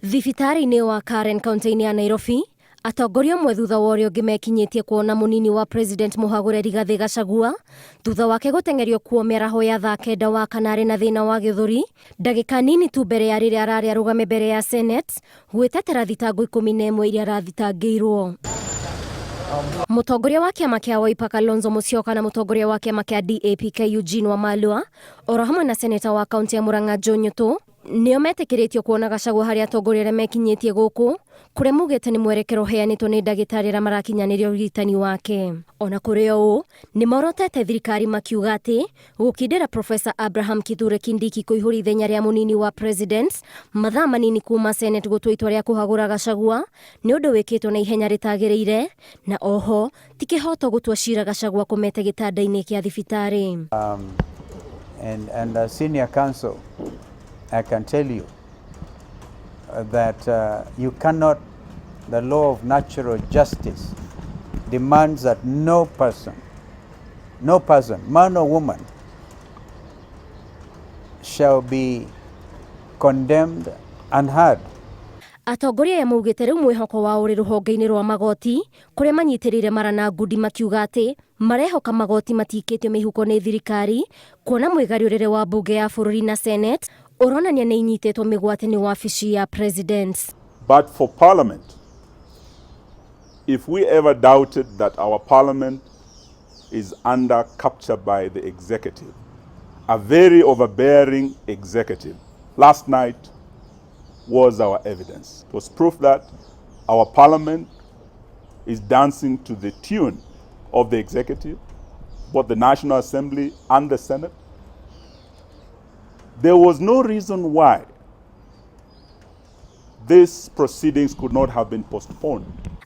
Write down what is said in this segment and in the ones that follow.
Thibitarĩ-inĩ wa Karen kaunti-inĩ ya Nairobi, atongoria ũmwe thutha wa ũrĩa ũngĩ mekinyĩtie kuona mũnini wa president mũhagũre Rigathĩ Gachagua thutha wake gũteng'erio kuo mĩaraho ya thaa kenda wa kana arĩ na thĩna wa gĩthũri ndagĩka nini tu mbere ya rĩrĩa ararĩ arũgame mbere ya Senate gwĩtetera thitango 11 iria arathitangĩirwo. Mũtongoria wa kĩama kĩa Wiper Kalonzo Musyoka na mũtongoria wa kĩama kĩa DAP-K Eugene Wamalwa oro hamwe na seneta wa kaunti ya Murang'a Joe Nyutu nĩo metĩkĩrĩtio kuona Gachagua harĩa atongoria arĩa mekinyĩtie gũkũ kũrĩa maugĩte nĩ mwerekero ũheanĩtwo nĩ ndagĩtarĩ arĩa marakinyanĩria ũrigitani wake. Ona kũrĩ o ũũ, nĩ morotete thirikari makiuga atĩ gũkindĩra Professor Abraham Kithure Kindiki kũihũria ithenya rĩa mũnini wa president mathaa manini kuma Senate gũtua itua rĩa kũhagũra Gachagua nĩ ũndũ wĩkĩtwo na ihenya rĩtagĩrĩire na oho ti kĩhoto gũtua cira Gachagua akomete gĩtanda-inĩ kĩa thibitarĩ. And as senior counsel, I can tell you that you cannot, the law of natural justice demands that no person, no person, man or woman, shall be condemned unheard. Atongoria aya maugĩte rĩu mwĩhoko wao ũrĩ rũhonge-inĩ rwa magoti kũrĩa manyitĩrĩire mara na ngundi makiuga atĩ marehoka magoti matikĩtio mĩhuko nĩ thirikari kuona mwĩgariũrĩre wa mbunge ya bũrũri na Senate ũronania nĩ inyitĩtwo mĩgwate nĩ wabici ya president. But for Parliament, if we ever doubted that our Parliament is under capture by the executive, a very overbearing executive, last night was our evidence. It was proof that our Parliament is dancing to the tune of the executive, both the National Assembly and the Senate. There was no reason why these proceedings could not have been postponed.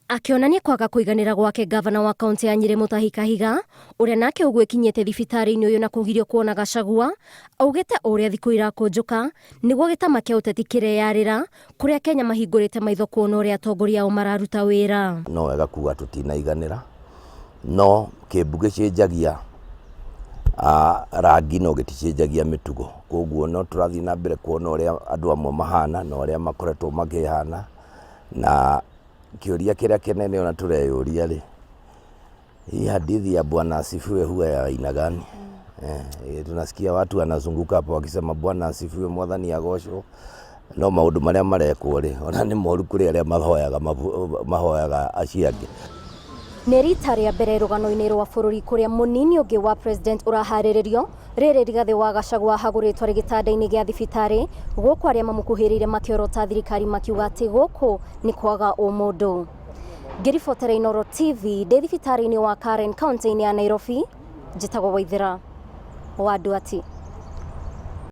Akĩonania kwaga kũiganĩra gwake, gavana wa kaunti ya Nyĩrĩ Mutahi Kahiga ũrĩa nake ũgwĩkinyĩte thibitarĩ-inĩ ũyũ na kũgirio kuona Gachagua augĩte o ũrĩa thikũ irakũnjũka nĩguo gĩtama kĩa ũteti kĩreyarĩra kũrĩa Kenya mahingũrĩte maitho kuona ũrĩa atongoria ao mararuta wĩra. No wega kuga tũtinaiganĩra, no kĩmbu gĩcenjagia rangi no gĩticenjagia mĩtugo. Koguo no tũrathiĩ na mbere kuona ũrĩa andũ amwe mahana na ũrĩa makoretwo makĩhana, na kĩũria kĩrĩa kĩnene ona tũreyũria rĩ, hii hadithi ya Bwana asifiwe huwa ya aina gani? Tunasikia watu wanazunguka hapo wakisema Bwana asifiwe, mwathani agocwo, no maũndũ marĩa marekwo rĩ, ona nĩ moru kũrĩ arĩa mahoyaga mahoyaga acio angĩ. Nĩ rita rĩa mbere rũgano-inĩ rwa bũrũri kũrĩa mũnini ũngĩ wa president ũraharĩrĩrio rĩrĩ Rigathĩ wa Gachagua ahagũrĩtwo arĩ gĩtanda-inĩ gĩa thibitarĩ gũkũ arĩa mamũkuhĩrĩirie makĩorota thirikari makiuga atĩ gũkũ nĩ kwaga ũmũndũ. Ngĩribotera Inooro TV ndĩ thibitarĩ-inĩ wa Karen kaunti-inĩ ya Nairobi, njĩtagwo Waithera wa Nduati.